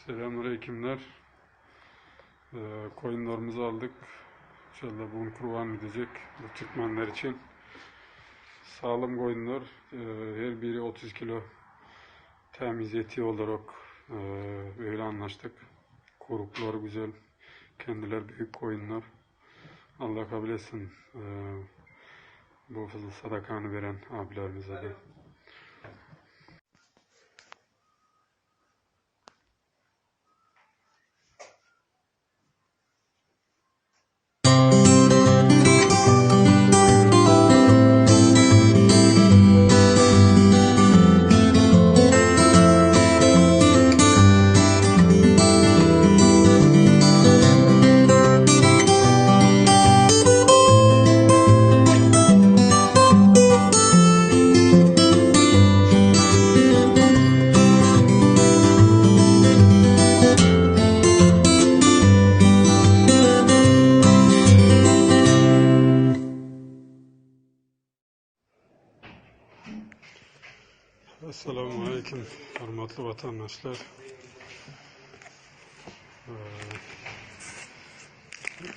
Selamünaleykümler. Ee, koyunlarımızı aldık. İnşallah bugün kurban gidecek bu Türkmenler için. Sağlam koyunlar. Ee, her biri 30 kilo temiz eti olarak e, öyle anlaştık. Korukları güzel. Kendiler büyük koyunlar. Allah kabul etsin. Ee, bu fazla sadakanı veren abilerimize de. Esselamu Aleyküm hormatly watandaşlar. Ee,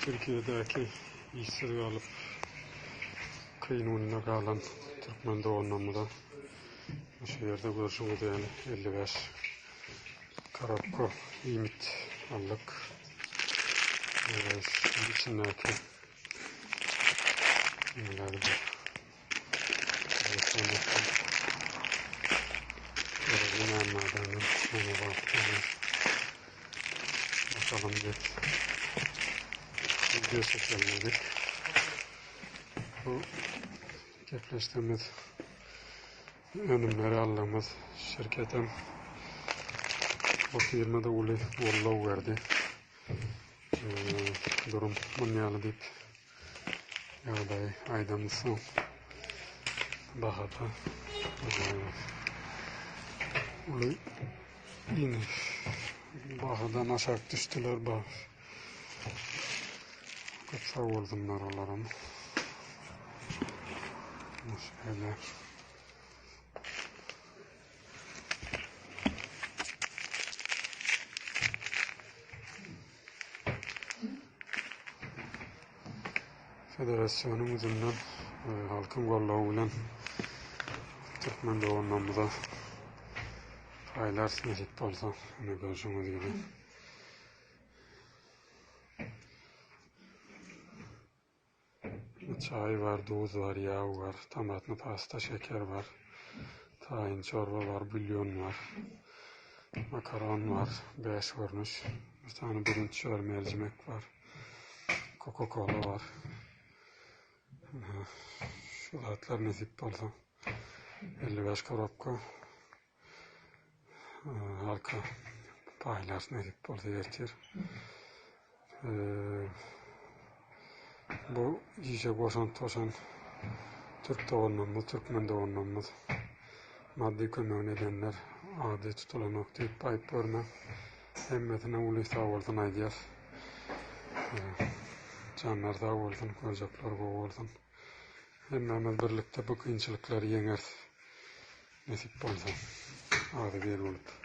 Türkiýedäki işsiz galyp kyn günde galan türkmen doganlarymyza şu ýerde görşüňiz ýaly 55 korobka iýmit aldyk. Ee, şu içindäki neler bu? Bakalım bir video çekelim dedik. Bu gepleştiğimiz önümleri aldığımız şirketin bu firma da uly goldaw berdi. Ee, durum bunun ýaly diýip ýagdaýy aýdamyzsoň bahada uly ýene bahadan aşak düşdüler ba. Köp sag bolsunlar olaram. Şeýle. Federasyonyň üzünden e, halkyň goldawy bilen türkmen doganlarymyza paýlarys nesip bolsa. Ine görşüňiz gibi. Çaý bar, duz bar, ýag bar, tomatny pasta, şeker bar, taýyn çorba bar, bulýon bar, makaron bar, 5 görnüş, bir sany bürünç bar, merjimek bar, Coca-Cola bar. Şu zatlar nesip bolsa 55 korobka halka paýlarys nesip bolsa ertir. Bu işe goşant goşan türk doganlarymyz, türkmen doganlarymyz maddy kömegini edenler ady tutulanok diýip aýyp görmäň. Hemmesine uly sag bolsun aýdýas. Janlar sag bolsun, görjekler gowy bolsun. Hemmämiz birlikde bu kynçylyklary ýeňeris. Nesip bolsa. Agzybir bolup.